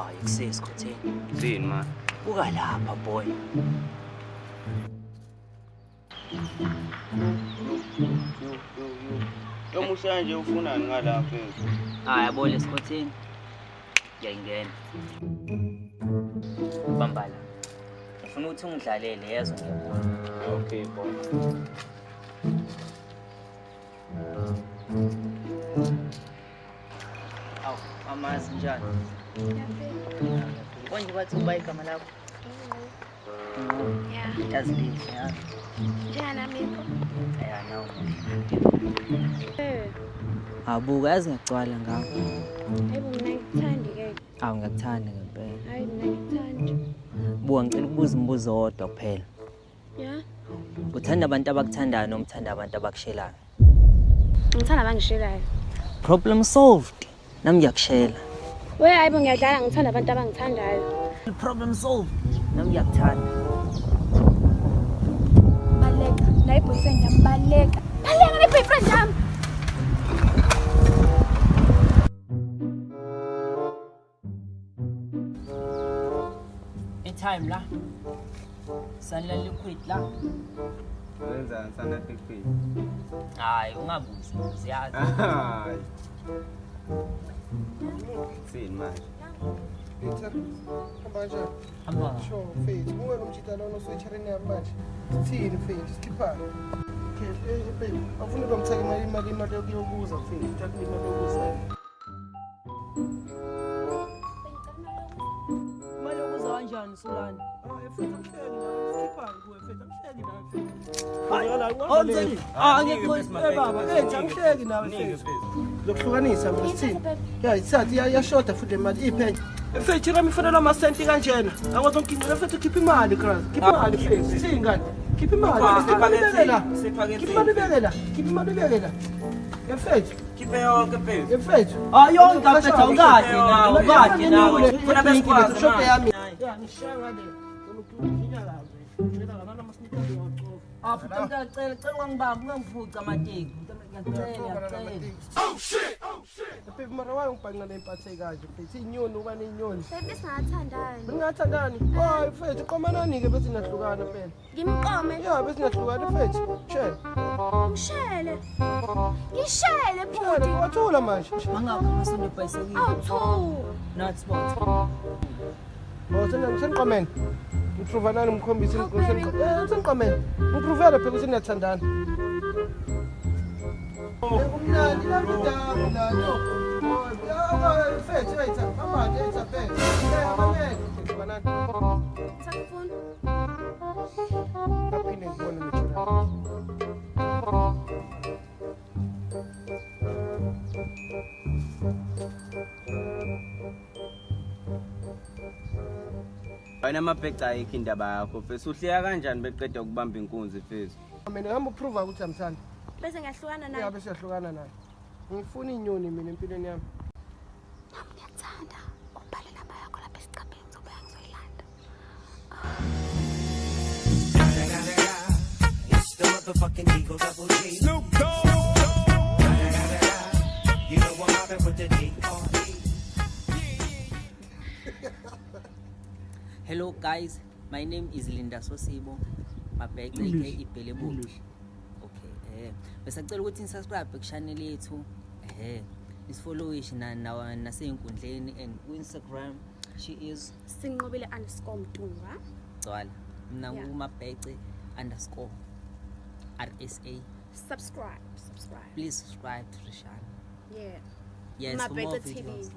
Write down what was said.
Hayi, kusesikhotheni. Sini ma. Buka lapha boy. Yo yo yo. Lo musha nje ufunani ngalapha mfethu? Hayi yabo lesikhotheni. Ngiyayingena. Bamba la. Ngifuna ukuthi ungidlalele yezwa ngiyabona. Okay boy. Awu, mamazi njani? Konje bathi uba igama lakho? Yeah. Yazi lihle yazi. Njani Amikho? Ya nawe. Eh, Abuka yazi ngiyagcwala ngawe. hayibo mina ngikuthandi ke. Awu ngiyakuthanda ngempela. Hayi mina ngikuthandi. Buka ngicela ukubuza umbuzo owodwa kuphela. Yeah. Uthanda abantu abakuthandayo noma uthanda abantu abakushelayo? Ngithanda abangishelayo. Problem solved. Nami ngiyakushela. We hayibo ngiyadlala ngithanda abantu abangithandayo. Problem solved. Nami ngiyakuthanda. Baleka, nayi boyfriend yami baleka. Baleka nayi boyfriend yami. Airtime la. Sanla liquid la. Wenzani sana liquid? Hayi ungabuzi, uziyazi. Hayi. Sini manje. Peter, hamba kanjani? Hamba. Sure, mfethu. Unga lo mjita lona oswitchereni yami manje. Sithini mfethu? Sikhiphani? Okay, eh babe, awufuni bangithake imali imali imali yokuza mfethu. Thatha imali yokuza. Imali yokuza kanjani Sulani? Hayi mfethu, angihleki nawe. Sikhiphani kuwe mfethu? Angihleki nawe mfethu. Hayi, ah ngiyakubona. Eh baba, eh angihleki nawe mfethu. Zokuhlukanisa mina sithini? Ya ithatha iyashoda futhi le mali iphe. Mfethu rami ifanele amasenti kanjena. Akwazonkinga mfethu khipha imali kras. Khipha imali mfethu. Sithini kanti? Khipha imali. Khipha imali ibeke la. Khipha imali ibeke la. Khipha imali ibeke la. Mfethu, Khiphe yonke mfethu. mfethu. Hayi yonke mfethu awukade nawe, ukade nawe. Funa besikwazi Shop manje. yami. Ya ngishaya ngale. Nginokuyinya la. Ngicela ngana ama-sneakers ngiwagcoka. Ah, futhi ngiyacela, cela ungangibambi, ungangiphuci amateki. Ngiyacela, ngiyacela. Baby mara wayo ngibhanqa nempathe kanje mfethu. Inyoni uba nenyoni. Baby singathandani. Ningathandani? Hayi mfethu, qomanani ke bese nahlukana phela. Ngimqome. Ya bese nahlukana mfethu. Shela. Ngishele. Ngishele Shela, bhuti. wathula manje. Mangakho amasondo ebhayisikili. Awu two. Not sport. Oh, seniqomene. Ngiprovanani ngikhombise Hawu, baby. seniqomene. Ngiprovele phela ukuthi niyathandana. Kumnandi la mdabu la yo. Oh, mfethu wethu, mama nje phela. Eh, abanele. Banani. Sakufuna. Aphinde ngibone nechira. Wena mabheca ayikho indaba yakho mfethu. Uhleka kanjani beqeda ukubamba inkunzi mfethu? Mina ngihamba uprova ukuthi amthanda. Bese ngiyahlukana naye. Yabe siyahlukana naye. Ngifuna inyoni mina empilweni yami. Nami ngiyakuthanda. Ubhale namba yakho lapha esicabheni ngizobuya ngizoyilanda. It's the motherfucking Eagle Double G. Snoop Dogg. You know I'm mobbing with the D.R.E. Hello guys, my name is Linda Sosibo. Mabhece aka Ibhelebu. Okay, eh besacela ukuthi nisubscribe ku channel yethu. Eh nisifollowishe na na nasey'nkundleni and ku Instagram she is Sinqobile underscore Mtungwa. Gcwala. Mina Yeah. ngumabhece underscore RSA. Subscribe, subscribe. Please subscribe to the channel. Yeah. Yes, for more Mabhece TV. videos.